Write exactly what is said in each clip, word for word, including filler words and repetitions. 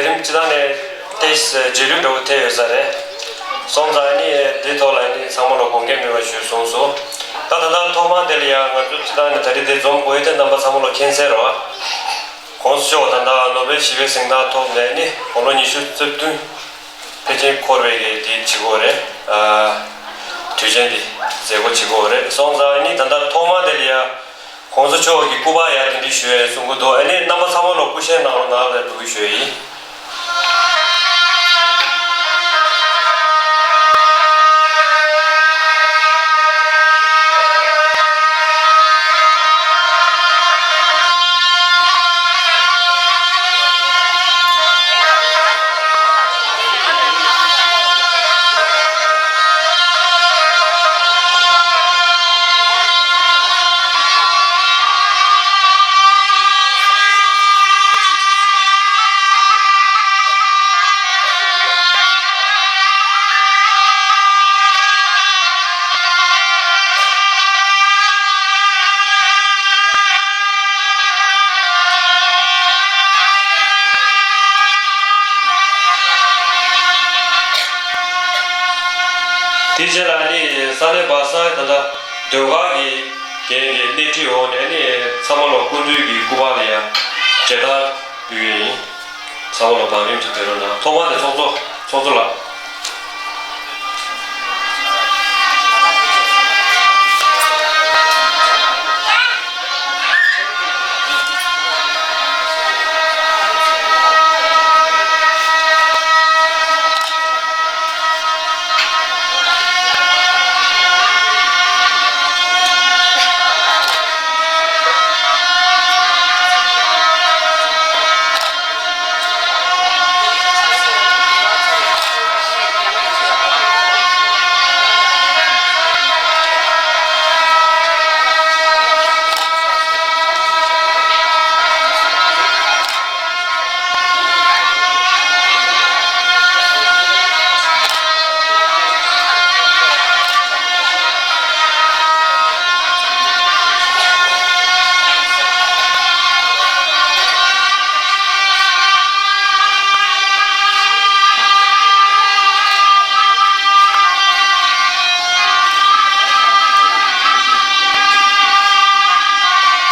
ལས་རིམ་སྤྱི་བཏང་ནས་ཏོག་ཙམ་རྗེས་ལུས་འདྲ་བོ་ཐེབས་ཡོད་ས་རེད། སོང་ཙང་ནི་དེའི་ཐོག་ལ་ནི་ཚང་མ་ལ་དགོངས་འགལ་མེད་པ་ཞུས་སོང་སོང་། ད་ད་ལྟ་ཐོག་མ་དེ་ལ་ཡང་ང་ཚོ་སྤྱི་བཏང་ནས་ད་རེས་དེ་འཛོམས་དགོས་ཡོད་དེ་རྣམ་པ་ཚང་མ་ལ་མཁྱེན་གསལ་རེད་བ། ༸གོང་ས་མཆོག་ད་ལྟ་ནོ་བེལ་ཞི་བའི་གཟེངས་རྟགས་ཐོབ་ནས་ནི་དགུང་ལོ་ཉི་ཤུ་རྩ་བདུན་ཕལ་ཆེར་འཁོར་བའི་གི་དེ་བྱེད་ཀྱི་ཡོད་རེད། དུས་ཆེན་འདི་མཛད་སྒོ་བྱེད་ཀྱི་ཡོད་རེད། སོང་ཙང་ནི་ད་ལྟ་ཐོག་མ་དེ་ལ་ཡང་༸གོང་ས་མཆོག་གི་སྐུ་པར་ཡང་དེ་འདྲ་ཞུ་ཡས་གསུང་གི་འདུག་ཨ་ནི་རྣམ་པ་ཚང་མ་ལ་སྐུ་བཞེངས་གནང་རོགས་གནང་ལབ་འབོད་སྐུལ་ཞུ་ཡས་ཡིན། དེ་རྗེས་ལ་ནི་ས་གནས་བ་ས་ད་ལྟ་ཟློས་གར་གྱི་རྒན་གྱི་སྣེ་ཁྲིད་འོག་ནས་ནི་ཚང་མ་ལ་སྐུ་མདུན་གྱི་སྐུ་པར་ལ་ཡང་མཇལ་དར་ཕུལ་གྱི་ཡིན། ཚང་མ་ལ་བང་རིམ་གྱིས་ཕེབས་རོགས་གནང་། ཐོག་མ་དེ་ཚོགས་གཙོ་ཚོགས་གཙོ་ལགས།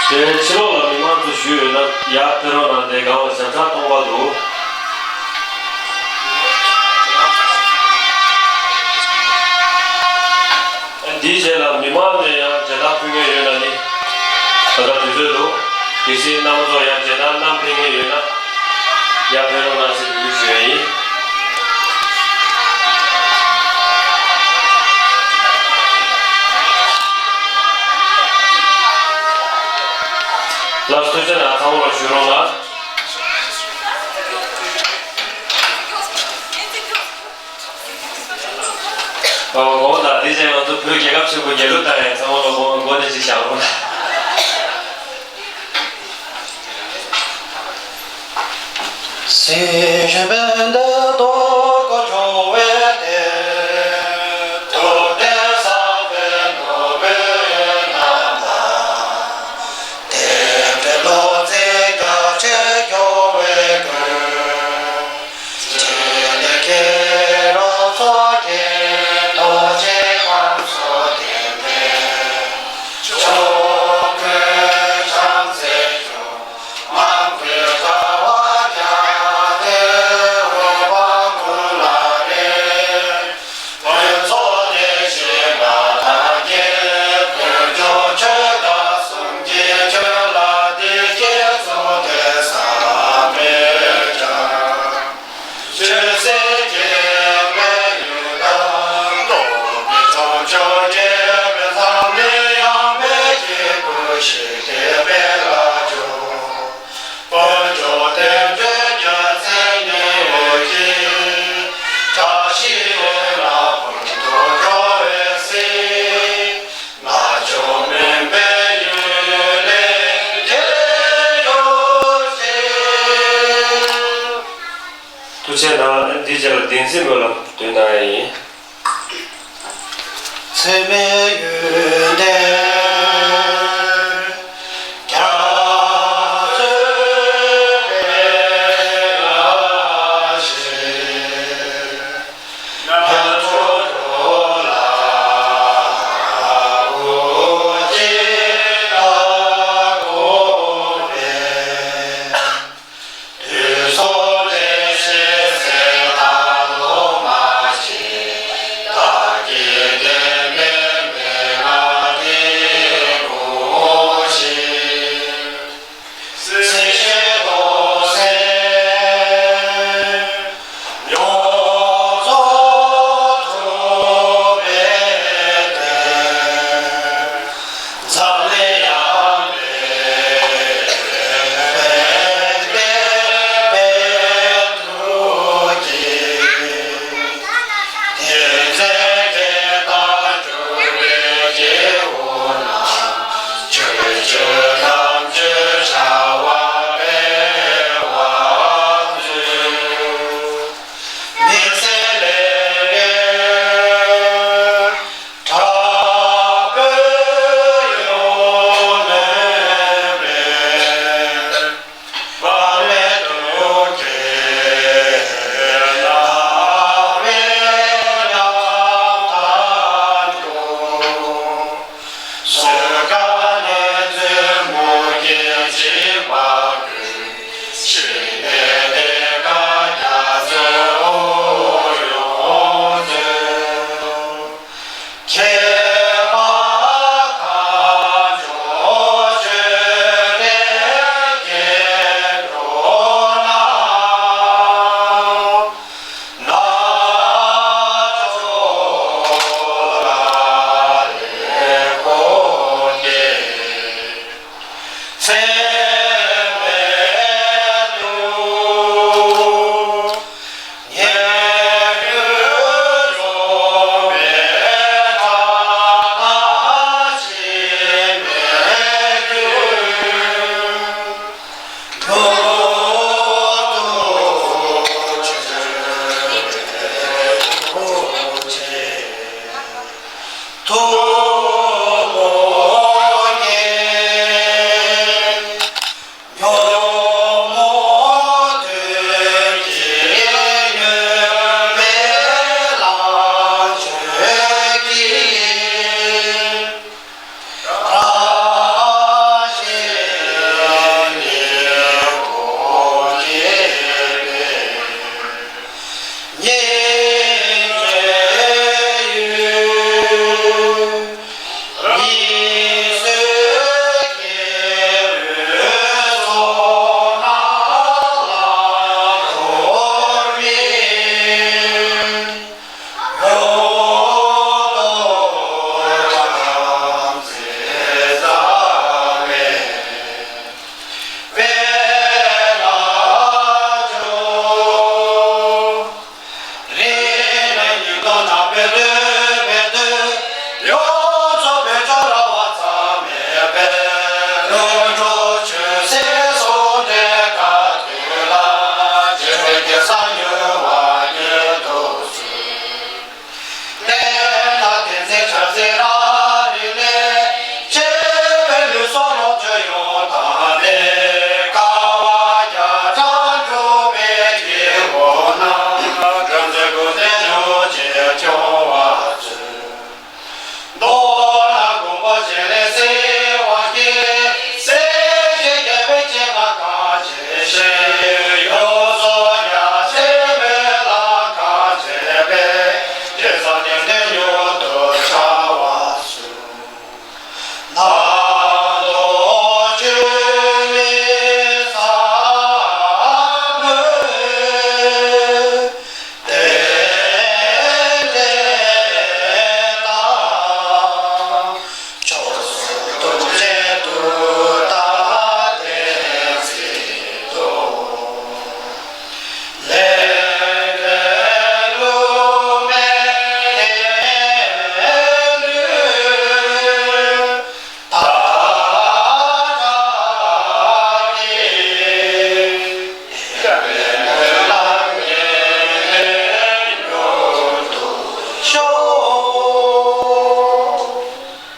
དེ་ཕྱི་ལོགས་ལ་མི་མང་ཚོ་བཞུགས་ཡོད་ན་ཡར་ཕེབས་རོགས་གནང་། དེ་སྒང་ལ་ཞབས་བྲག་སྟོང་པ་འདུག་འདིའི་རྗེས་ལ་མི་མང་ནས་ཡང་མཇལ་དར་ཕུལ་མཁན་ཡོད་ན་ནི་ད་ལྟ་དུས་ཚོད་འདུག་གལ་སྲིད་རྣམ་པ་ཚོ་ཡང་མཇལ་དར་བསྣམས་ཕེབས་མཁན་ཡོད་ན་ཡར་ཕེབས་རོགས་གནང་ཞེས་འབོད་སྐུལ་ཞུ་ཡ་ཡིན། ལགས་སོ། ཐུགས་རྗེ་གནང་། ཚང་མ་ལ་བཞུགས་རོགས་གནང་། ཨོ། འོ་ད་དེ་རྗེས་ང་ཚོ་བོད་རྒྱལ་ཁབ་ཆེན་པོ་རྒྱལ་གླུ་བཏང་ཡས་ཚང་མ་ལ་མགོ་མགོ་ནས་ཅིག་བཞག་རོགས་གནང་། ཐུགས་རྗེ་གནང་། འདིའི་རྗེས་ལ་བདེན་ཚིག་སྨོན་ལམ་འདོན་གནང་ཡ་ཡིན།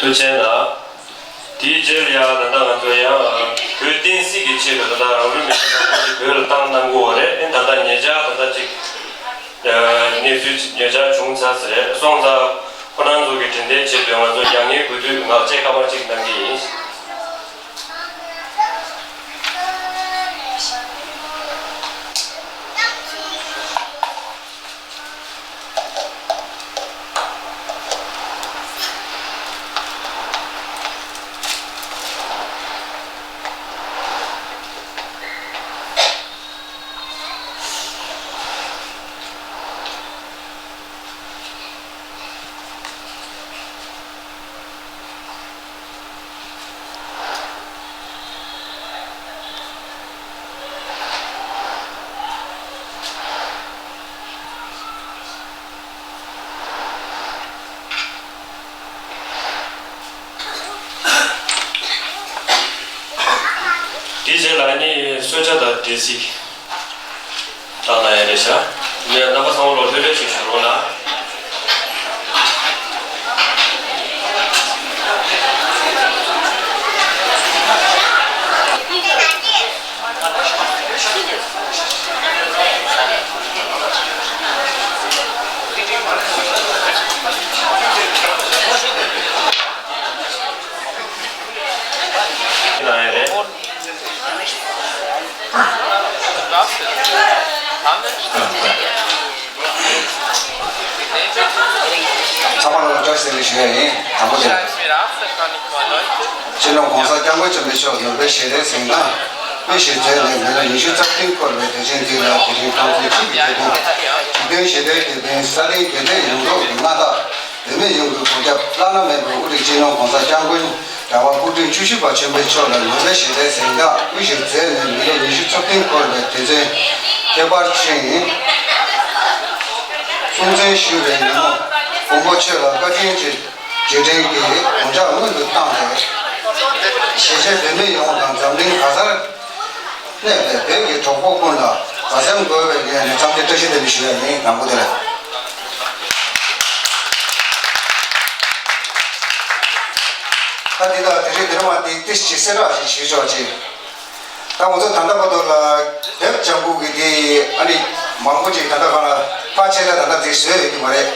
ཐུགས་རྗེ་གནང་། དེའི་རྗེས་ལ་ཡང་ད་ལྟ་ང་ཚོ་ཡང་བོད་བསྟན་སྲིད་ཀྱི་ཆེད་དུ་ད་ལྟ་རང་ལུས་མེར་སྲེག་གནང་མཁན་ཅིག་བོད་ལ་བཏང་གནང་དགོས་པ་རེད། ཨེ་ད་ལྟ་ཉེ་ཆར་ད་ལྟ་ཅིག་གནས་ཚུལ་ཉེ་ཆར་བྱུང་ཚར་ཟེར་རེད། སོང་ཙང་ཁོ་རང་ཚོ་གི་དྲན་རྟེན་ཆེད་དུ་ང་ཚོ་མྱ་ངན་གུས་འདུད་ངག་བཅད་སྐར་མ་གཅིག་གནང་གི་ཡིན། དེའི་རྗེས་ལ་ནི་གསོལ་ཇ་དང་འབྲས་སིལ་བཏང་ན་ཡང་རེད་ཤག་ངས་རྣམ་པ་ཚང་མ་ལ་ལྷོད་ལྷོད་ཞིག་ཞུ་རོགས་གནང་། ཚང་མ་ལ་བཀྲ་ཤིས་བདེ་ལེགས་ཞུ་ཡ་ཡིན། དང་པོ་དེ། སྤྱི་ནོར་༸གོང་ས་༸སྐྱབས་མགོན་ཆེན་པོ་མཆོག་ནོ་བེལ་ཞི་བདེའི་གཟེངས་རྟགས་དབུ་བཞུགས་མཛད་ནས་མི་ལོ་ཉི་ཤུ་རྩ་བདུན་འཁོར་བའི་དུས་ཆེན་འདི་ལ་དེ་རིང་ཁོང་ཚོའི་སྤྱི་པའི་དགེ་འདུན་འཇིག་རྟེན་ཞི་བདེའི་དེད་དཔོན་ས་སྟེང་དགེ་ལྡན་ཡོངས་རྫོགས་ཀྱི་མངའ་བདག་བོད་མི་ཡོངས་ཀྱི་གོ་ཁྱབ་བླ་ན་མེད་པའི་དབུ་ཁྲིད་སྤྱི་ནོར་༸གོང་ས་༸སྐྱབས་མགོན་རྒྱལ་བ་སྐུ་ཕྲེང་བཅུ་བཞི་པ་ཆེན་པོ་མཆོག་ལ་ནོ་བེལ་ཞི་བདེའི་གཟེངས་རྟགས་དབུ་བཞུགས་མཛད་ནས་མི་ལོ་ཉི་ཤུ་རྩ་བདུན་འཁོར་བའི་དུས་ཚོད་ཁྱད་པར་ཅན་སྲུང་བརྩི་ཞུ་བའི་ཉིན་མོ། མགོན་པོ་མཆོག་ལ་བཀའ་དྲིན་གྱི་རྗེས་དྲན་གྱི་དགོངས་འཇགས་སྔོན་དུ་བཏང་སྟེ། གཞིས་བྱེས་བོད་མི་ཡོངས་དང་འཛམ་གླིང་ག་སར་གནས་པའི་བོད་ཀྱི་གྲོགས་པོ་ཀུན་ལ་གཟབ་གཟབ་དགོས་པའི་ངོས་ནས་འཚམས་འདྲི་བཀྲ་ཤིས་བདེ་ལེགས་ཞུ་ཡ་ཡིན། ནམ་མཁོ་དེ་ལ། ད་འདི་དང་དེ་རིང་འདིར་མ་འདི་ཏིས་ཅི་གསལ་བསྒྲགས་ཤིག་བྱེད་ཆོག་ཅིག་ད་ང་ཚོ་ད་ལྟ་བར་དུ་ལ་དེབ་ལྗང་གུ་གི་དེ་ཨ་ནི་མང་པོ་ཅིག་ད་ལྟ་གང་ལ་ཕལ་ཆེར་ད་ད་ལྟ་དེ་བཟོས་ཡོད་ཀྱི་མ་རེད།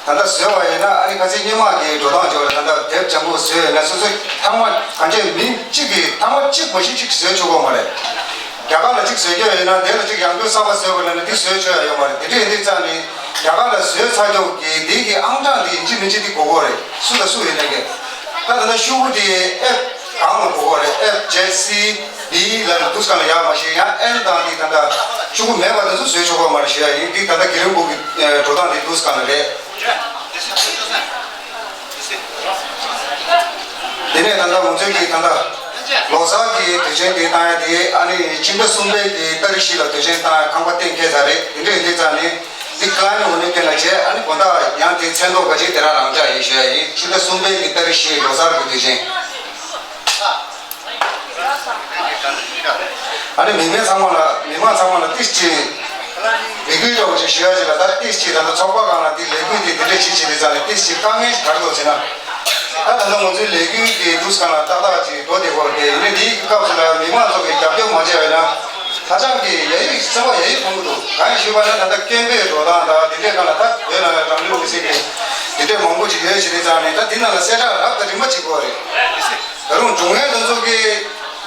ད་ལྟ་བཟོས་པ་ཡིན་ན་ཨ་ནི་ཁ་སང་སྔོན་མ་གི་འགྲོ་སྟངས་ཅིག་ལ་ད་ལྟ་དེབ་ལྗང་གུ་བཟོས་ཡོད་ན་སོ་སོ་ཐ་མ་གང་ཅི་མིང་གཅིག་གི་ཐ་མ་གཅིག་མ་གཞི་གཅིག་བཟོས་ཆོག་གི་མ་རེད། རྒྱ་གར་ལ་གཅིག་བཟོས་རྒྱུ་ཡོད་ན་དེ་ལ་གཅིག་ཡང་བསྐྱར་གསར་པ་བཟོས་དགོས་ན་ནི་དེ་བཟོས་ཆོག་ཡ་ཡོད་མ་རེད། དེ་འདྲས་ཡིན་དུས་ཙང་ནི་རྒྱ་གར་ལ་བཟོས་ཚར་རྒྱུ་གི་དེ་གི་ཨང་གྲངས་དེ་ཡིན་གཅིག་མིན་གཅིག་དེ་དགོས་ཀྱི་རེད། སུ་དང་སུ་ཡིན་ན་གི་ད་ད་ལྟ་ཤོག་བུ་དེ་ཨེབ་གང་ལ་དགོས་ཀྱི་རེད། ཨེབ་ཇེ་སི་བི་ལ་ལ་འདུག་གང་ལ་ཡག་མ་ཤེས་ཡང་ཨེན་དང་དེ་ད་ལྟ་ཤོག་བུ་མེད་པ་དེ་ཚོ་བཟོས་ཆོག་གི་མ་རེད་ཞུ་ཡ་ཡིན། དེ་ད་ལྟ་དགེ་རིན་པོ་གི་འགྲོ་སྟངས་དེ་འདུག་གང་ལ་རེད། དེ་ནས་ད་ལྟ་ང་ཚོའི་གི་ད་ལྟ་ལོ་གསར་གྱི་དུས་ཆེན་དེ་བཏང་ཡ་དེ་ཨ་ནི་ཕྱི་ཟླ་གསུམ་པའི་གི་ཏ་རིག་བཞི་ལ་དུས་ཆེན་བཏང་ཡ་ཁང་པ་གཏན་འཁེལ་ཚར་རེད། དེ་འདྲ་ཡིན་དུས་ཙང་ནི་འདི་ཀ་ནི་འོ་ནི་སྟེང་ལ་བྱས་ཨ་ནི་དགོང་དག་ཡང་དེ་མཚན་ཐོག་ག་ཅིག་དེ་རང་རང་འཇགས་ཡིན་ཞུ་ཡ་ཡིན། ཕྱི་ཟླ་གསུམ་པའི་གི་ཏ་རིག་བཞི་ལོ་གསར་གྱི་དུས་ཆེན། ཨ་ནི་མི་མང་ཚང་མ་ལ་མི་མང་ཚང་མ་ལ་ཏིས་ཅི་ལས་འགུལ་འདྲ་བོ་ཅིག་ཞུ་ཡ་ཅིག་ལ་ད་ཏིས་ཅི་ད་ལྟ་ཚོགས་པ་སྒང་ལ་འདི་ལས་འགུལ་འདི་འདི་འདྲ་ཅིག་བྱེད་དུས་ཙང་ནས་ཏིས་ཅི་དཀའ་ངལ་ཞིག་ག་རེ་འདུག་ཟེར་ན། ད་ད་ལྟ་ང་ཚོའི་ལས་འགུལ་གྱི་འདུག་སྒང་ལ་ཏག་ཏག་ཅིག་འགྲོ་བསྡད་ཀྱི་ཡོད་རེད་དེ་འདིའི་སྐབས་སུ་ལ་མི་མང་ཚོ་གིས་རྒྱབ་སྐྱོར་མ་བྱས་པ་ཡིན་ན་ཧ་ཅང་གི་ཡ་ཡིད་སེམས་པ་ཡ་ཡིད་ཕམ་གྱི་འདུག་གང་ཡིན་ཞུས་པ་ན་ད་ལྟ་སྐད་འབོད་འགྲོ་སྟངས་དང་འདི་འདྲའི་སྒང་ལ་ད་བོད་ནང་ལ་རང་ལུས་མེར་སྲེག་གི་འདི་འདྲའི་མང་པོ་ཅིག་ཡོད་བྱས་དུས་ཙང་ནས་ད་འདི་ནང་ལ་གསལ་བསྒྲགས་རབ་དང་རིམ་པ་བྱེད་དགོས་རེད། ད་རུང་འབྱུང་བའི་ལོ་ཚོགས་ཀྱི་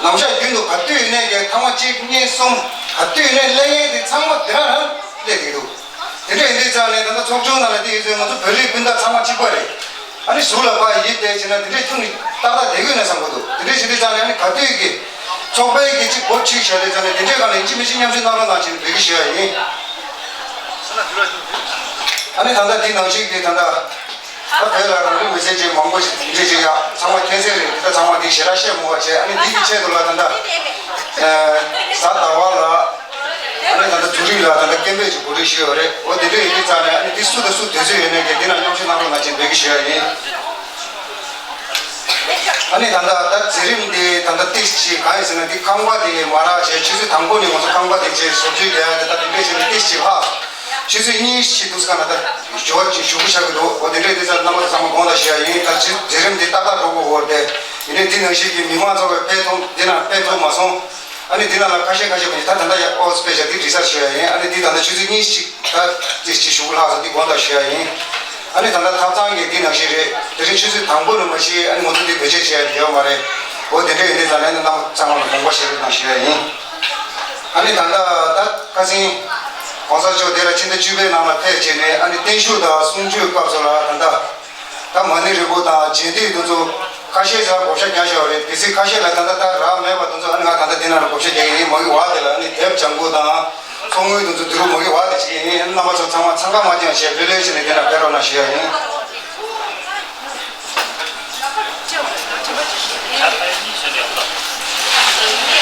ནམ་ཞག་རྒྱུན་དུ་ག་དུས་ཡིན་ནའི་གི་ཐེངས་མ་གཅིག་གཉིས་གསུམ་ག་དུས་ཡིན་ནའི་གླེང་ཡས་དེ་ཚང་མ་དེ་རང་རང་སླེབས་བསྡད་འདུག་དེ་འདྲ་ཡིན་དུས་ཙང་ནས་ད་ལྟ་ཚོགས་ཆུང་ནང་ལ་དེ་ཡིན་ཚོད་ང་ཚོ་བོད་རིགས་སྤུན་ཟླ་ཚང་མ་གཅིག་པ་རེད། ཨ་ནི་ཟུར་ལ་ཕར་ཡིབ་བསྡད་བྱས་ན་དེ་འདྲའི་ཁྱོན་ནས་ཏག་ཏག་བསྡད་ཀྱི་ཡོད་ན་བསམ་གྱི་འདུག་དེ་འདྲ་བྱེད་དུས་ཙང་ནས་ཨ་ནི་ག་དུས་ཀྱི་ཚོགས་པའི་གི་གཅིག་འགོ་ཁྲིད་བྱས་དུས་ཙང་ནས་དེ་འདྲའི་སྒང་ལ་ཡིན་གཅིག་མིན་གཅིག་མཉམ་ཞུགས་གནང་རོགས་གནང་བྱས་ནས་འབོད་སྐུལ་ཞུ་ཡ་ཡིན། ཨ་ནི་ད་ལྟ་འདི་ནང་བཞིན་གྱི་ད་ལྟ་ད་བོད་ལ་རང་ལུས་མེར་སྲེག་བྱེད་མང་པོ་ཞིག་འདི་འདྲ་ཅིག་ཡ་ཚང་མ་མཁྱེན་གསལ་རེད། ད་ཚང་མ་འདི་ཞེ་དྲག་བཤད་མི་དགོས་པ་བྱས། ཨ་ནི་འདི་གི་ཆེད་དུ་ལ་ད་ལྟ་གཟའ་ཟླ་བ་ལ་ཨ་ནི་ད་ལྟ་ཛུ་རིག་ལ་ད་ལྟ་སྐད་འབོད་ཅིག་གོ་སྒྲིག་ཞུས་ཡོད་རེད། འོ་དེ་འདྲ་ཡིན་དུས་ཙང་ནས་ཨ་ནི་འདི་སུ་དང་སུ་འདོད་ཚུལ་ཡོད་ནས་ཀྱི་འདི་ན་མཉམ་ཞུགས་གནང་རོགས་གནང་བྱས་འབོད་སྐུལ་ཞུ་ཡ་ཡིན། ཨ་ནི་ད་ལྟ་ད་མཛད་རིམ་འདི་ད་ལྟ་ཏིས་ཅི་གང་ཡིན་ཟེར་ན་འདི་ཁང་པ་འདི་མ་རག་བྱས་ཆུ་ཚོད་དང་པོ་ནས་ང་ཚོ་ཁང་པ་འདི་བྱས་བཟོ་བཅོས་རྒྱག་ཡ་དེ་ད་འདི་འདྲས་བྱས་ནས་ཏིས་ཅི་ལྷག་ཆུ་ཚོད་གཉིས་ཤིག་འདུག་སྒང་ལ་ད་ཞུ་བ་ཅིག་ཞུ་དགོས་ཆགས་ཀྱི་འདུག་འོ་དེ་འདྲས་འདི་ཚོ་རྣམ་པ་ཚོ་ཚང་མ་དགོངས་དག་ཞུ་ཡ་ཡིན། ད་ཆུ་མཛད་རིམ་འདི་ཏག་ཏག་འགྲོ་དགོས་འོ་དེ་ཡིན་ནའི་འདི་ནང་བཞིན་གྱི་མི་མང་ཚོ་གི་ཕེབས་ཐུབ་འདི་ན་ཕེབས་ཐུབ་མ་སོང་། ཨ་ནི་འདི་ནང་ལ་ཁ་ཤས་ཁ་ཤས་མ་ཡིན་ད་ད་ལྟ་ཡ་ཨོ་སི་པེ་ཤ་འདི་རི་སར་ཆི་ཞུ་ཡ་ཡིན། ཨ་ནི་འདི་ད་ལྟ་ཆུ་ཚོད་གཉིས་ཤིག་ད་ཏིས་ཅི་ཞུ་དགོས་ལྷག་སོང་འདི་དགོངས་དག་ཞུ་ཡ་ཡིན། ཨ་ནི་ད་ལྟ་ཐབ་ཚང་གི་འདི་ནང་བཞིན་རེད། དེ་རིང་ཆུ་ཚོད་དང་པོ་ནས་མ་གཞི་ཨ་ནི་ང་ཚོ་འདི་བེད་སྤྱོད་བྱེད་ཡ་དེ་ཡོད་མ་རེད། འོ་དེ་འདྲ་ཡིན་དུས་ཙང་ནས་རྣམ་པ་ཚང་མ་ལ་དགོངས་པ་བཞེས་རོགས་གནང་ཞུ་ཡ་ཡིན། ཨ་ནི་ད་ལྟ་ད་ཁ་སང་གོང་ས་མཆོག་དེ་ལ་ཕྱི་ཟླ་བཅུ་པའི་ནང་ལ་ཕེབས་བྱས་ནས་ཨ་ནི་བརྟན་བཞུགས་དང་གསུང་ཆོས་སྐབས་སུ་ལ་ད་ལྟ་ད་མ་ཎི་རིལ་བུ་དང་རྗེས་ཟློས་དེ་ཚོ་ཁ་ཤས་ལ་བགོ་བཤའ་རྒྱག་བཞག་པ་རེད། གལ་སྲིད་ཁ་ཤས་ལ་ད་ལྟ་ད་རག་མེད་པ་དེ་ཚོ་ཨ་ནི་ང་ད་ལྟ་འདི་ནང་ལ་བགོ་བཤའ་རྒྱག་གི་ཡིན། མ་གི་བ་དེ་ལ་ཨ་ནི་དེབ་ལྗང་གུ་དང་ཚོགས་དངུལ་དེ་ཚོ་བསྡུ་རུབ་མ་གི་བ་དེ་བྱེད་ཀྱི་ཡིན། རྣམ་པ་ཚོ་ཚང་མ་འཚང་ཁ་མ་སྐྱེ་བ་བྱས་ལྷོད་ལྷོད་བྱས་ནས་འདི་ནང་ཕེབས་རོགས་གནང་ཞུ་ཡ་ཡིན།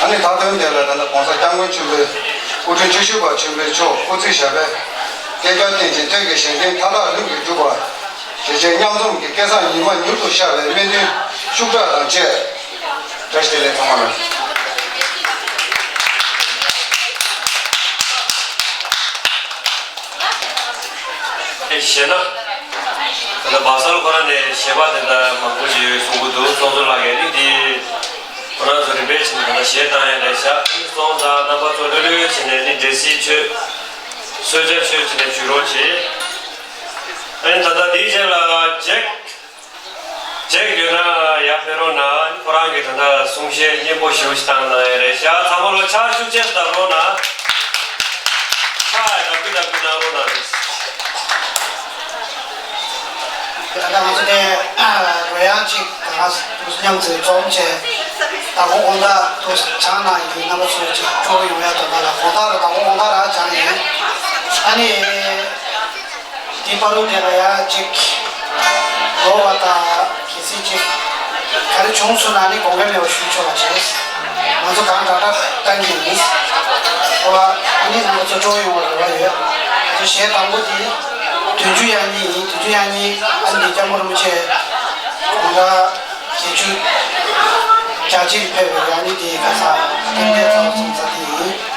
ཨ་ནི་མཐའ་དོན་དེ་ལ་ད་ལྟ་༸གོང་ས་༸སྐྱབས་མགོན་ཆེན་པོའི་སྐུ་ཕྲེང་བཅུ་བཞི་པ་ཆེན་པོ་མཆོག་སྐུ་ཚེ་ཞབས་པད་བསྐལ་བརྒྱར་བརྟན་ཅིང་ཐོད་རྒལ་གཞན་ཕན་མཐའ་དག་ལྷུན་གྱིས་གྲུབ་པ། གཞིས་བྱེས་མཉམ་འཛོམས་ཀྱི་སྐལ་བཟང་ཉི་མ་མྱུར་དུ་ཤར་བའི་སྨོན་འདུན་ཤུགས་དྲག་དང་བཅས། བཀྲ་ཤིས་བདེ་ལེགས་ཚང་མ་ལ། ཞེ་ན། ད་ལྟ་བག་ས་ལ་ཁོ་རང་ནས་ཞེ་པོ་དེ་འདྲ་མང་པོ་ཞིག་གསུང་གི་འདུག་སོང་ཚོ་ལགས་ཀྱིས་ནི་འདི་ཁོ་རང་ཚོ་རིམ་པས་ཕྱིན་ནས་ད་ལྟ་ཞེ་བཏང་ཡ་རེད་ཤག་སོང་ཙང་རྣམ་པ་ཚོ་ལྷོད་ལྷོད་བྱས་ནས་ནི་འབྲས་སིལ་མཆོད། གསོལ་ཇ་མཆོད་བྱས་ནས་བྱུག་རོགས་བྱེད། ཨ་ནི་ད་ལྟ་འདིའི་རྗེས་ལ་ཇེག་ཇེག་ཡོད་ན་ཡར་ཕེབས་རོགས་གནང་། ཁོ་རང་གིས་ད་ལྟ་གསུང་བཤད་སྙན་པོ་ཞེ་པོ་ཞིག་བཏང་གནང་ཡ་རེད་ཤག་ཚང་མ་ལོ་ཕྱག་ཤུགས་ཆེ་ཙམ་བརྡབ་རོགས་གནང་། ཕྱག་ཡར་བརྡབ་གུས་བརྡབ་གུས་གནང་རོགས་གནང་། ད་ལྟ་ང་ཚོ་ནས་རོལ་དབྱངས་གཅིག་གང་ལ་མཉམ་དུ་འཛོམས་བྱས། ད་གོ་དགོང་དག་ཏུ་བྱང་ན་ཡིན་རྣམ་པ་ཚོ་གཅིག་སྤྲོ་ཡོང་ཡ་དོན་དག་ལ་དགོང་དག་ར་ད་གོ་དགོང་དག་ར་བྱང་ཡིན། ཨ་ནི། དེ་བར་དུ་དེ་ལ་ཡ་གཅིག་ལོ་བ་དང་གལ་སྲིད་ཅིག་ག་རེ་བྱུང་སོང་ན་ནི་དགོངས་འགལ་མེད་པ་ཞུ་ཆོག་པ་བྱས། ང་ཚོ་གང་དྲག་དྲག་གཏང་གི་ཡིན། ཨོ་ཨ་ནི་རྣམ་པ་ཚོ་སྤྲོ་ཡོང་བ་རེ་བ་ཡོད། ང་ཚོ་གཞས་དང་པོ་དེ་བདུན་ཅུ་ཡས་གཉིས་ཡིན། བདུན་ཅུ་ཡས་གཉིས་ཨ་ནི་སྐྱབས་མགོན་རིན་པོ་ཆེ་དགུང་གྲངས་བརྒྱད་ཅུ་གྱ་གཅིག་ཕེབས་པའི་ཨ་ནི་དེ་ཁ་སང་རྟེན་འབྲེལ་ཚོགས་གཙོ་མཛད་དེ་ཡིན།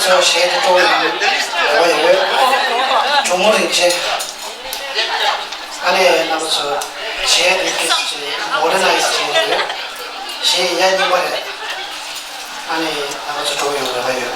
ཚོ་གཞས་དེ་སྤྲོ་ཡོང་བ་ཡོད། གྲོགས་མོ་རིན་ཆེན། ཨ་ནི་རྣམ་པ་ཚོ་གཞས་དེ་ཏིས་ཅིག་མོ་ཌར་ནའི་ཛི་བྱས་ཡོད། གཞས་ཡ་རྙིང་པ་རེད། ཨ་ནི་རྣམ་པ་ཚོ་སྤྲོ་ཡོང་རེ་བ་ཡོད།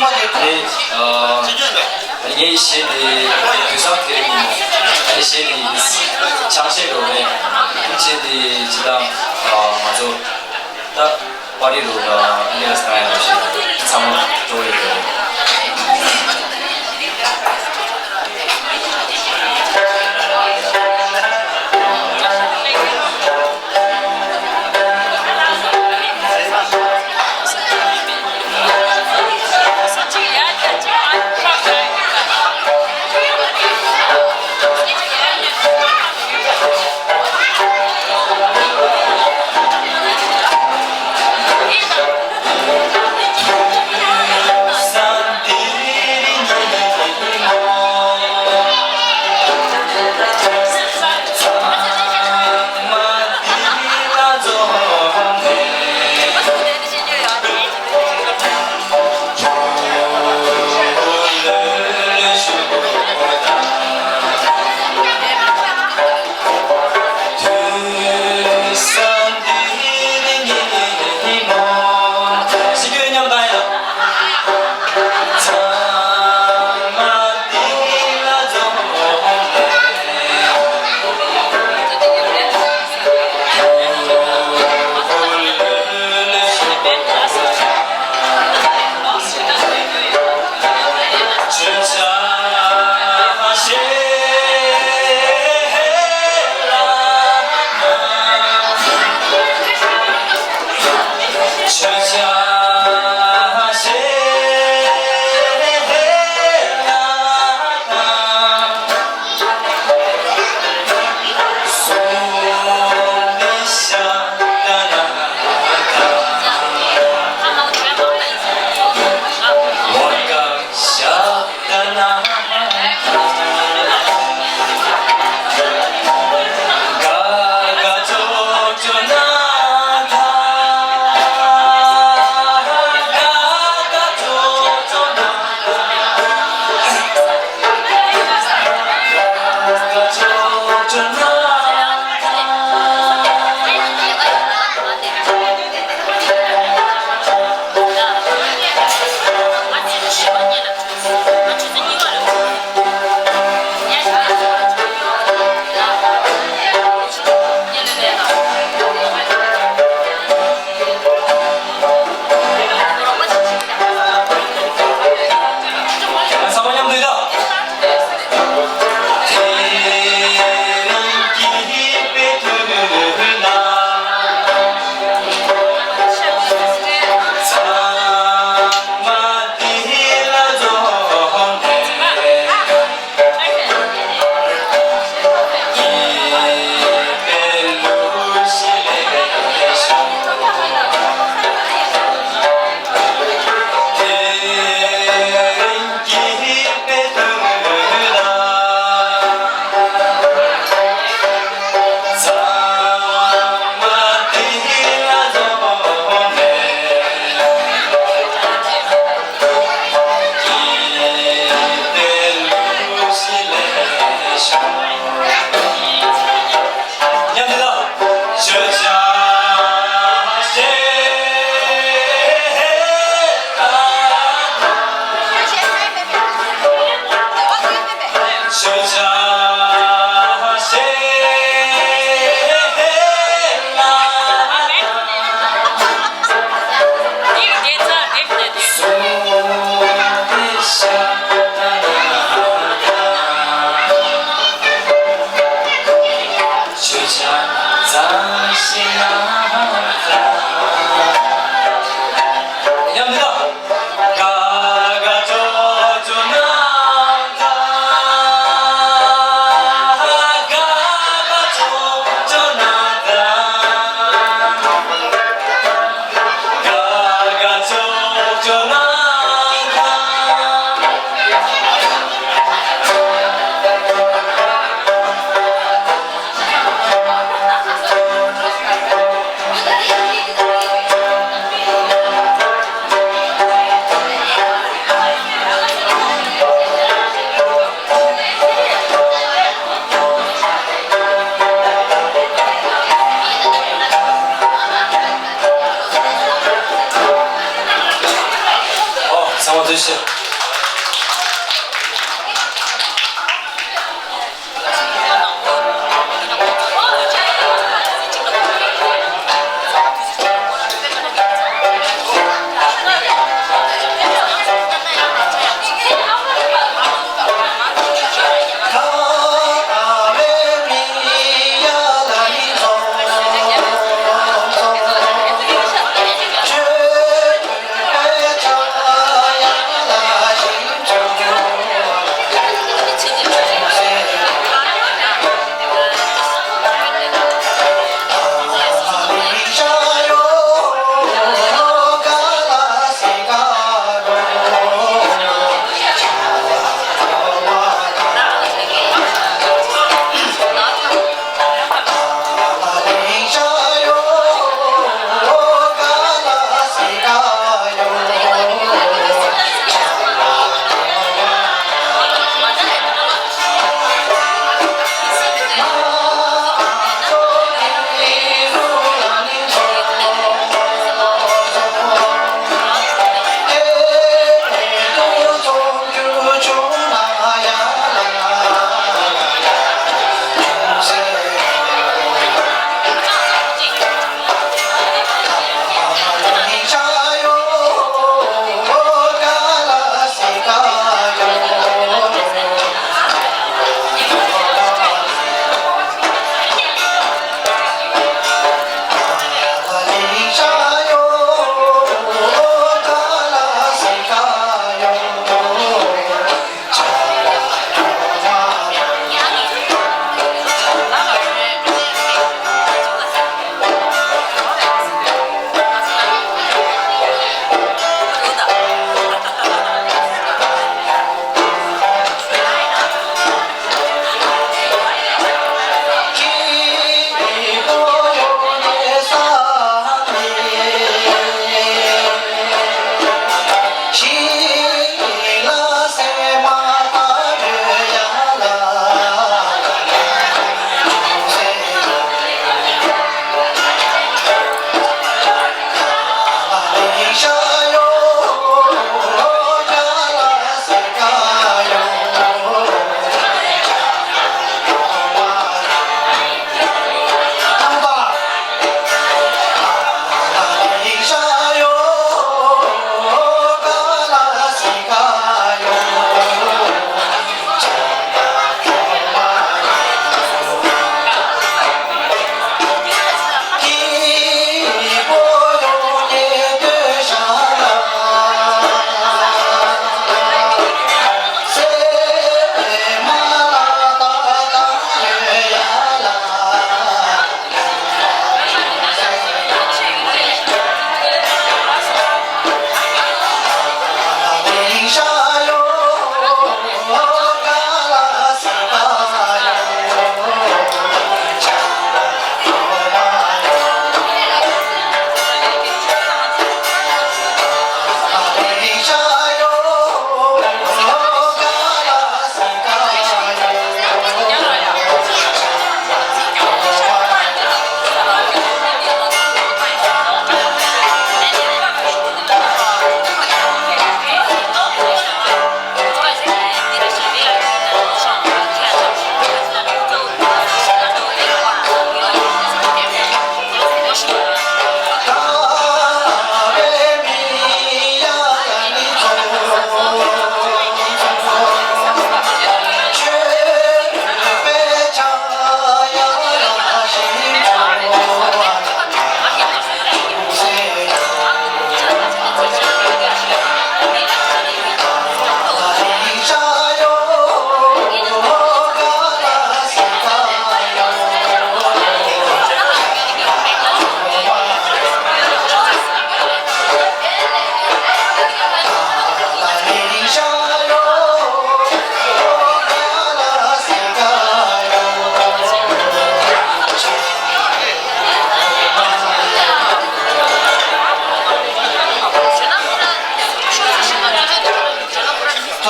ཨ་ནི་ཨ་ངའི་གཞས་དེ་དུས་བཟང་དེ་རིང་ཡིན་ནོ། ཨ་ནི་གཞས་དེ་ཡིན། ཆང་གཞས་རོ་རེད། གཞས་དེ་ཇི་ལྟར་ཨ་ང་ཚོ་ད་པར་ཊི་རུ་ཨ་ནི་ལ་སྟ་ཡ་རོ་ཞིག་ཚང་མ་འགྲོ་ཡོད་རེད། ཐུགས་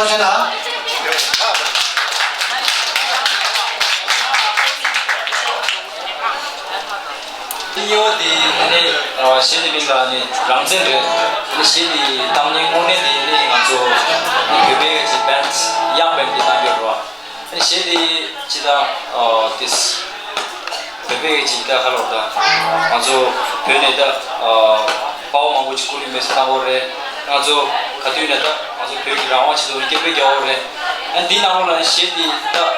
རྗེ་གནང་། གཉིས་པ་དེ་ནི། གཞས་དེ་མིང་ལ་ནི་རང་བཙན་རེད། ཨ་ནི་གཞས་དེ་གཏམ་ཉན་དངོས་གནས་དེ་ནི་ང་ཚོ་ནི་བོད་པའི་གི་བན་ཡང་བན་གྱི་གཏམ་རྒྱུད་རེད་བ། ཨ་ནི་གཞས་དེ་ཅི་ད་ཨ་དེ་བོད་པའི་གི་ཅི་ད་ཁ་ལོར་ད་ང་ཚོ་བོད་ནས་ད་ཨ་དཔའ་བོ་མང་པོ་ཅིག་བཀུར་ཡོད་མེད་ས་ཁོ་རེད། ང་ཚོ་ག་དུས་ནས་ད་ང་ཚོ་བོད་ཀྱི་རང་དབང་ཆེད་དུ་སྐད་འབོད་རྒྱག་ཡོད་རེད། ཨ་ནི་དེའི་ནང་ལོགས་ལ་ནི་གཞས་དེ་ད་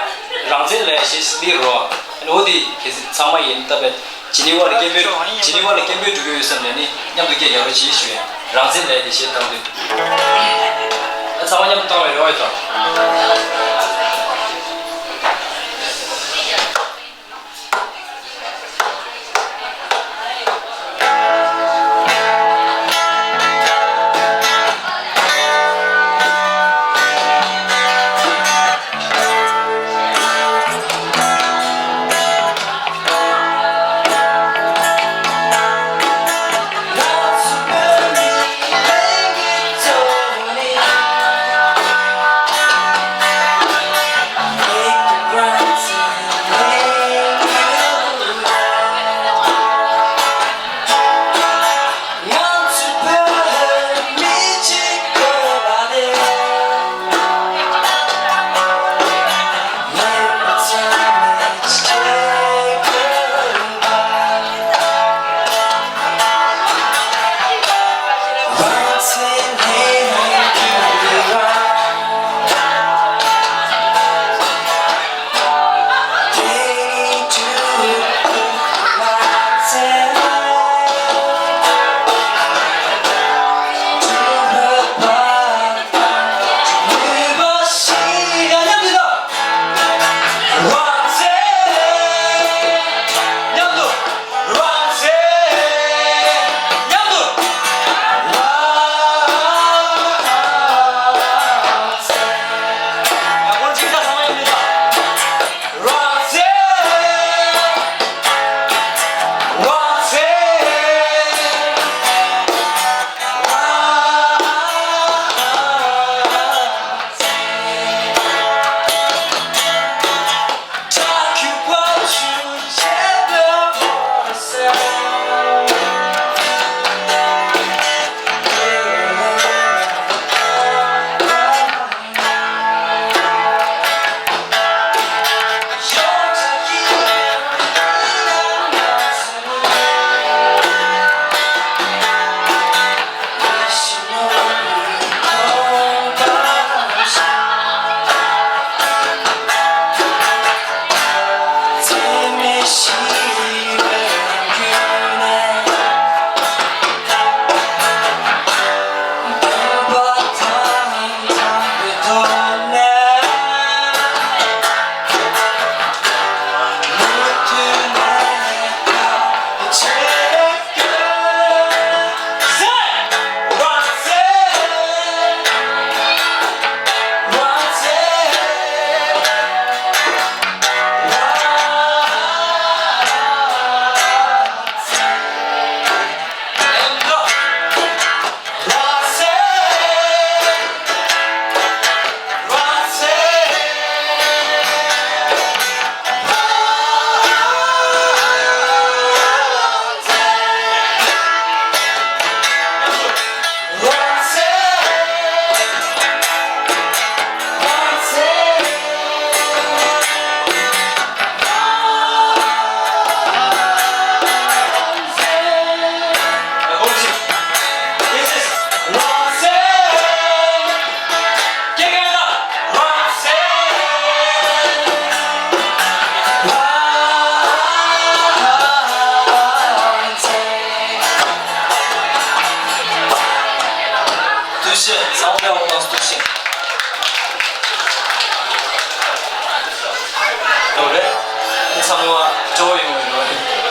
རང་བཙན་ལབ་གཞས་འདི་རེད་བ། ཨ་ནི་འོ་དེ་གལ་སྲིད་ཚང་མ་ཡིན་ད་བན། ཇི་ནི་ཝ་ལ་སྐད་འབོད། ཇི་ནི་ཝ་ལ་སྐད་འབོད་འགྲོ་གི་ཡོད་བསམ་ནས་ནི་མཉམ་དུ་སྐད་རྒྱག་རོགས་གྱིས་ཞུ་ཡ། རང་བཙན་ལབ་དེ་གཞས་བཏང་དུས། ཨ་ཚང་མ་མཉམ་དུ་བཏང་བའི་རེ་བ་ཡོད་དོ། ཐུགས་རྗེ་ཆེ། ཚང་མ་ཡོང་ལ་ཐུགས་རྗེ་ཆེ། ཡོད་རེད། ཚང་མ་སྤྲོ་བོ་ཡོང་བའི་རེ་བ་ཡོད།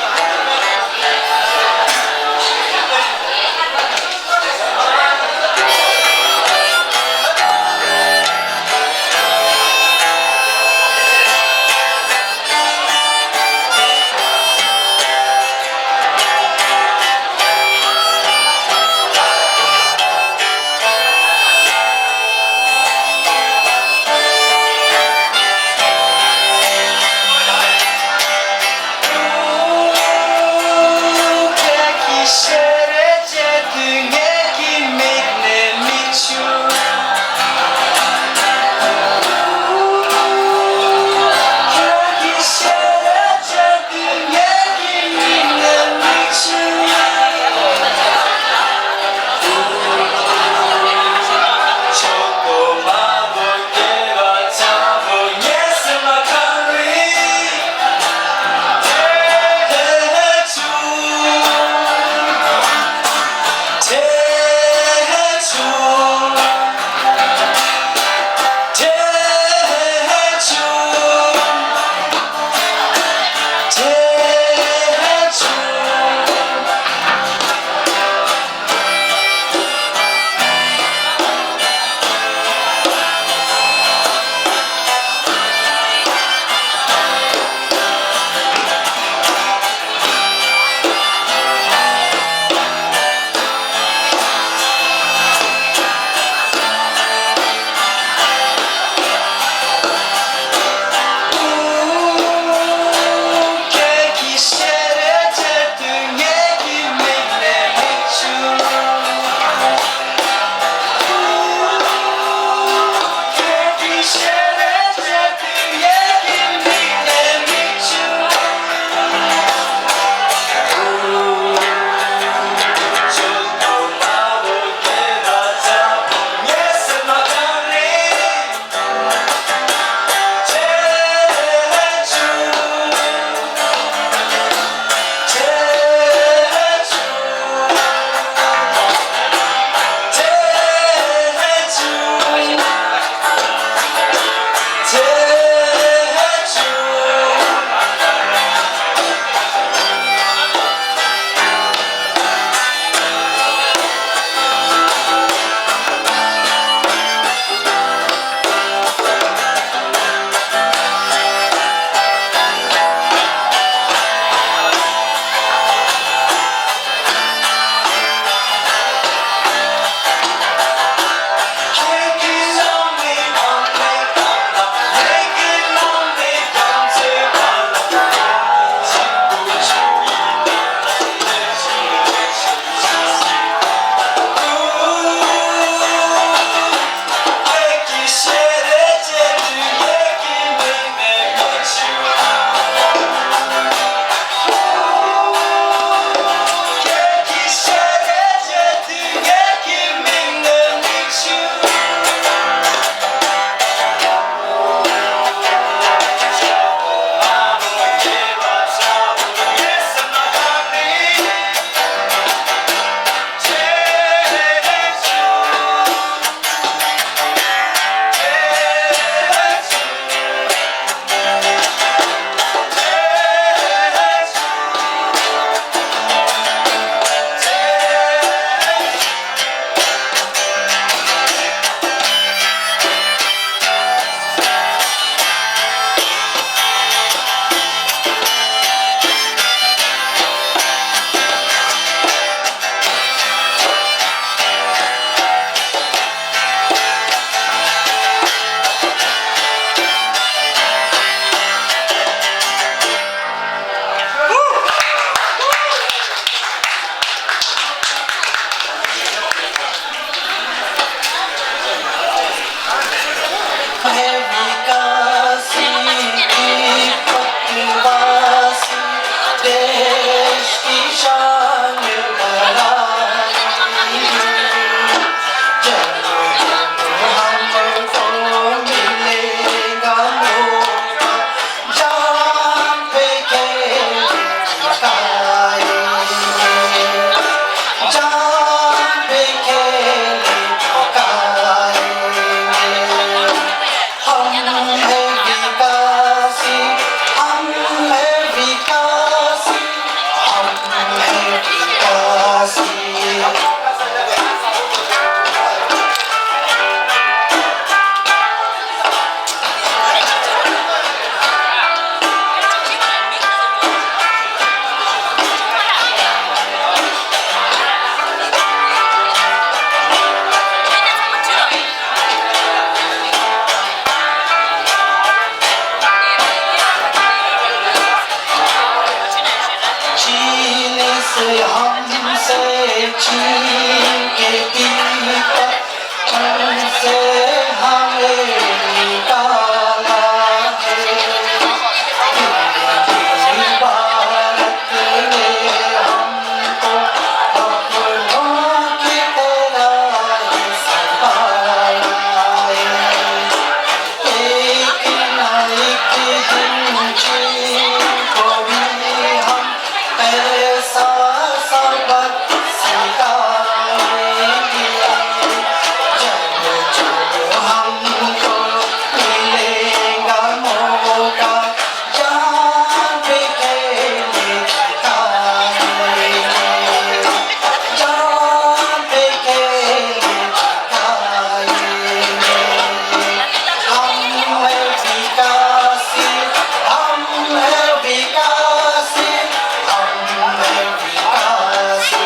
से हमसे छीन के दीपक, हमसे हमें निकाला है। भारत ने हमको अपनों की तरह ही संभाला है। एक ना एक दिन चीन को भी हम ऐसा सबक सिखाएंगे। जब जब हमको मिलेगा मौका, जान पे खेल दिखाएंगे। जान पे खेल दिखाएंगे। हम हैं विकासी, हम हैं विकासी, हम हैं विकासी।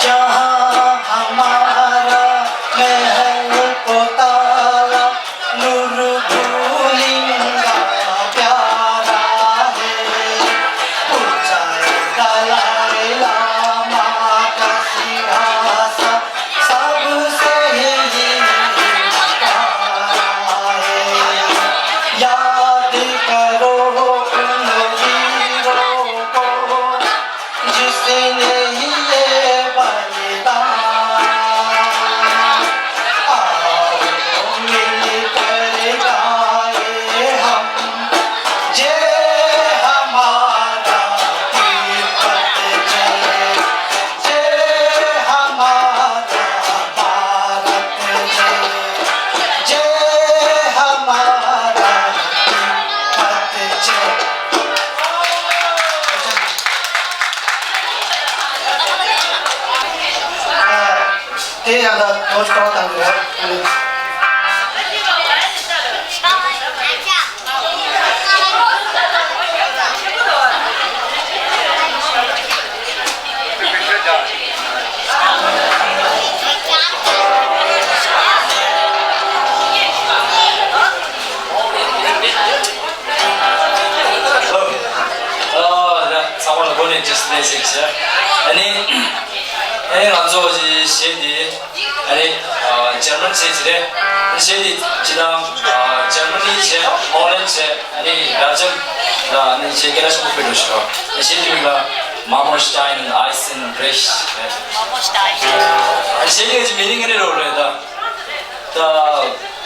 जहाँ हमारा महल पोताला नूर भूलिंगा प्यारा है। ऊंचा दलाई लामा का सिंहासन सबसे ही प्यारा है। याद करो उन वीरों को, जिसने ये बलिदान। आओ मिलकर गाए हम, जय हमारा तिब्बत जय, जय हमारा भारत जय, जय हमारा तिब्बत जय। དེ་ཡང་ད་དོ་སྐོར་དང་འབྲེལ་བ། ཨ་ད་ཚང་མ་ལ་འགོ་ནས་བཀྲ་ཤིས་བདེ་ལེགས་ཞུ། ཨ་ནི་ཨ་ནི་ང་ཚོ་གཞས་འདི་ཨ་ནི་ཨ་འཇར་མན་གཞས་ཅིག་རེད། ཨ་ནི་གཞས་འདི་ཅི་ན་ཨ་འཇར་མ་ནི་བྱས། ཧོ་ལན་བྱས། ཨ་ནི་སྦེལ་ཇམ་ལ་ཨ་ནི་གཞས་སྐད་སྣ་ཤོག་བུ་སྤེལ་འགྲོ་ཞུ་རོགས། ཨ་ནི་གཞས་འདི་མིང་ལ་Marmorstein und Eisenbrech རེད། ཨ་ནི་གཞས་འདི་གི་མི་ནི་ངེ་རེ་རོ་རེད་ད། ད་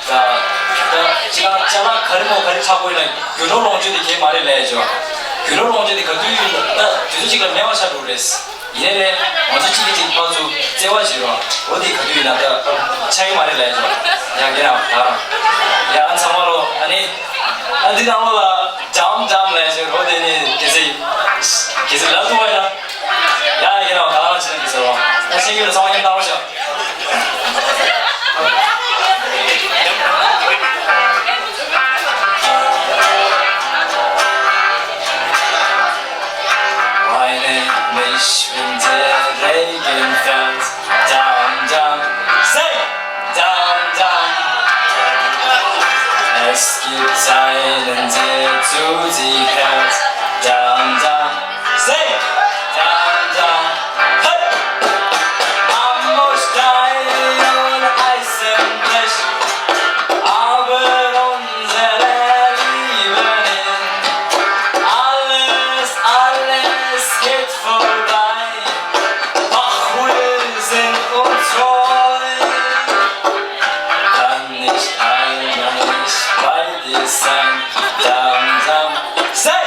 ད་ད་ཅི་ལ་ཅ་ལག་ག་རེ་མོ་ག་རེ་ཆགས་པོ་ཡིན་ན་རྒྱུ་ནོར་ལོངས་སྤྱོད་དེ་གས་མ་རེད་ལས་ཅོ། རྒྱུ་ནོར་ལོངས་སྤྱོད་དེ་ག་དུས་ཡིན་ད་དུས་ཚོད་ཅིག་ལ་མེད་པ་ཆགས་འགྲོ་རེད། ཡིན་ནའི་ང་ཚོ་གཅིག་གིས་གཅིག་ཕར་ཚུར་བརྩེ་བ་བྱེད་རོགས། འོ་དེ་ག་དུས་ཡིན་ན་ད་ཆགས་ཀྱི་མ་རེད་ལས་ཅོ། ཡ་གེ་རང་ད་རང་ཡ་ཨ་ཚང་མ་ལོ་ཨ་ནི། ཨ། འདི་ནང་ལོགས་ལ་འཇམ་འཇམ་ལས་ཞེས་རོ། དེ་ནི་གལ་སྲིད་གལ་སྲིད་ལབ་ཐུབ་པ་ཡིན་ན། ཡ་ཡ། ཁྱེད་རང་ག་རང་བྱེད་ན་གལ་སྲིད་རོ། ད་ཤེས་ཀྱི་ལ་ཚང་མ་ཡིན་ལྟ་བར་ཤོག Weine nicht, wenn der Regen fällt. Dam, dam, say, dam, dam. Es gibt einen, der zu dir hört. Dam, dam, say, dam, dam. Hey! Marmorstein und Eisenblech, aber unsere Liebe nicht. Alles, alles geht vorbei. Doch wir sind uns treu. Kann nicht einmal nicht bei dir sein. Dam, dam, say,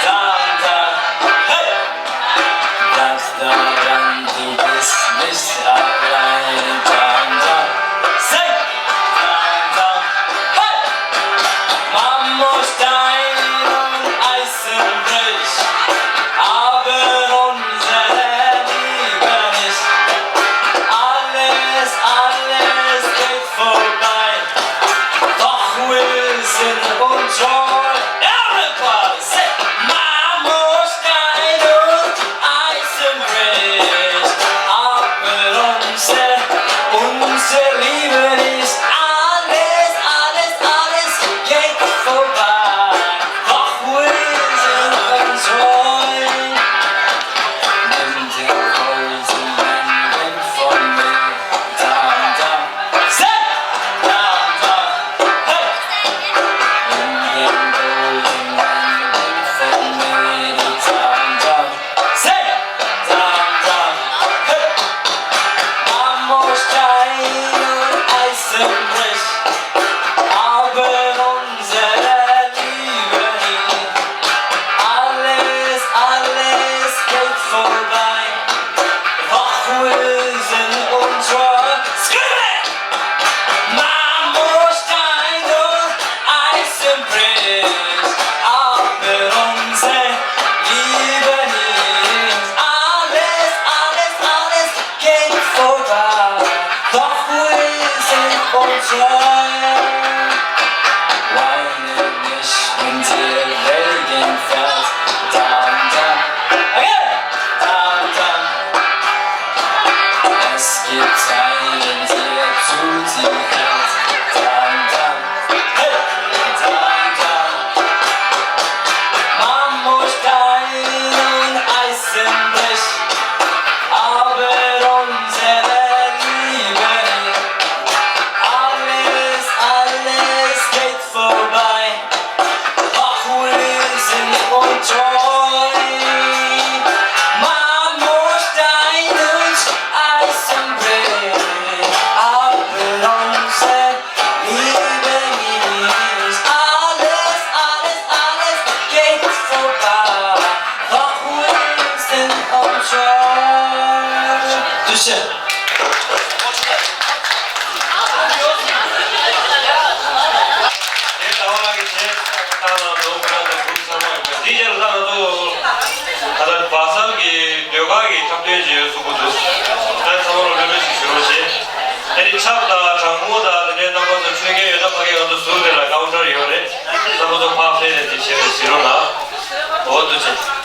dam, dam, hey! Denk daran, du bist nicht alleine. Dam, dam, say, dam, dam, hey! Marmorstein und Eisenblech, aber unsere Liebe nicht. Alles, alles geht vorbei, doch wir sind uns treu. Everybody say, Marmorstein und Eisenblech, aber unsere, unsere Liebe ist. Alles, alles, alles geht vorbei, doch wir sind uns treu. Nimm den Rosenring von mir. Dam, dam, say, dam, dam, hey! Nimm den Rosenring von mir. Dam, dam, say, dam, dam, hey! Marmorstein und Eisenblech, aber unsere Liebe nicht. Alles, alles geht vorbei, doch wir sind uns treu. Scream it! Marmorstein und Eisenblech, aber unsere Liebe nicht. Alles, alles, alles geht vorbei, doch wir sind uns treu. Weine nicht, wenn der Regen fällt. Dam, dam. Again. Dam, dam. Es gibt einen, der zu dir hält. Dam, dam. Hey. Dam, dam. Marmorstein und Eisenblech, aber unsere Liebe nicht. Alles, alles geht vorbei, doch wir sind uns treu. Marmorstein und Eisenblech, aber unsere Liebe nicht. Alles, alles, alles geht vorbei, doch wir sind uns treu. Dankeschön. དེ་ལྟ་བ་གི་ཆེད་ལྟ་ན་འདུག་ཁོ་རང་དང་གུར་ཚང་མ་ཡོད་པ་འདི་རྗེས་ལ་ལྟ་ན་འདུག་ད་ལྟ་བག་ཟམ་གྱི་ཟློས་གར་གྱི་འཁྲབ་སྟོན་ཅིག་ཡོད་གསུང་གི་འདུག་ད་ཚང་མ་ལ་ལྷོད་ལྷོད་ཞིག་ཞུ་རོགས་བྱེད། ཨ་ནི་ཆབ་དང་གྲང་མོ་དང་དེ་འདྲའི་རྣམ་པ་ཚོ་མཆོད་མཁན་ཡོད་ན་ཕ་གི་ང་ཚོ་ཟུར་དེ་ལ་ཀའུན་ཊར་ཡོད་རེད། རྣམ་པ་ཚོ་ཕར་ཕེབས་ནས་དེ་བྱེད་རོགས་བྱེད་རོགས་གནང་། འོ་འདུག་བྱེད།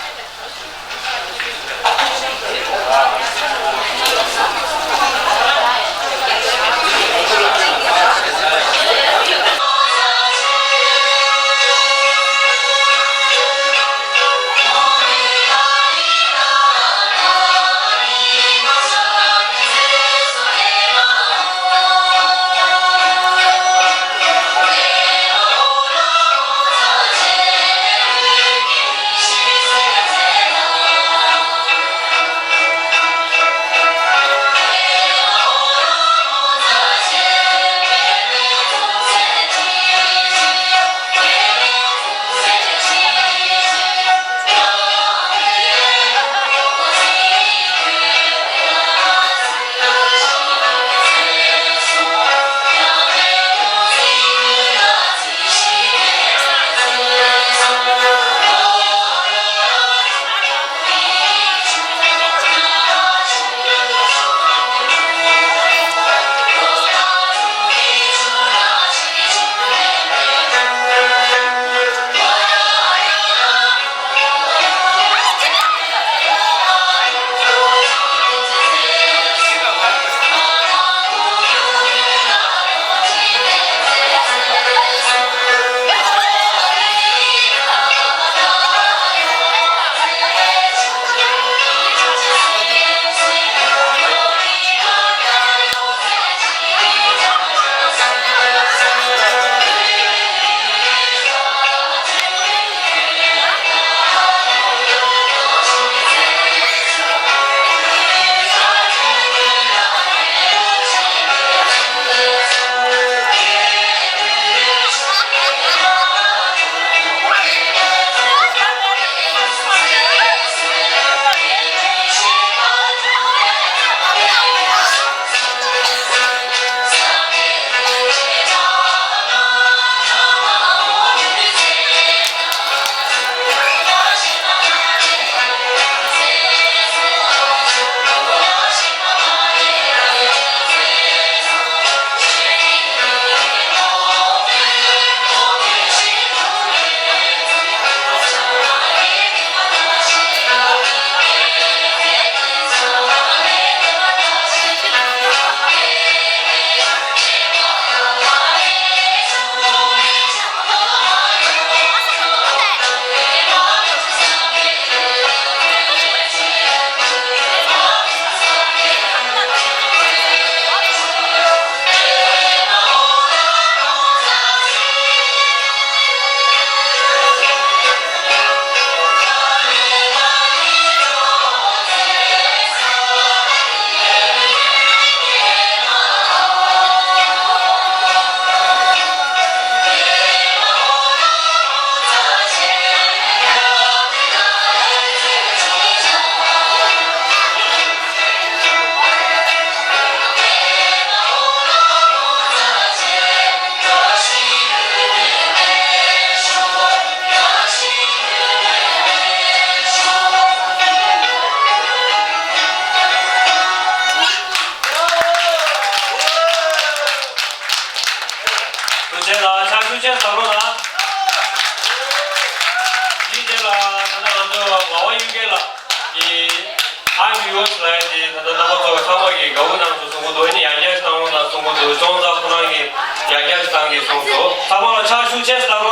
ཤུགས་ཆེ་ཟབ་རོགས་གནང་། དེའི་རྗེས་ལ་ད་ལྟ་ང་ཚོ་ངག་དབང་གཡུལ་རྒྱལ་ལགས་ཀྱིས་ཨ་མི་ཡོ་སི་ལབ་ཡ་དེ་ད་ལྟ་རྣམ་པ་ཚོ་ཚང་མ་གིས་དགའ་པོ་གནང་སོང་གསུང་གི་འདུག་ཨ་ནི་ཡང་བསྐྱར་བཏང་རོགས་གནང་གསུང་གི་འདུག་ཅོང་ཙེ་ཁོ་རང་གིས་ཡང་བསྐྱར་བཏང་གི་གསུངས་འདུག་ཚང་མ་ལ་ཕྱག་ཤུགས་ཆེ་ཙམ།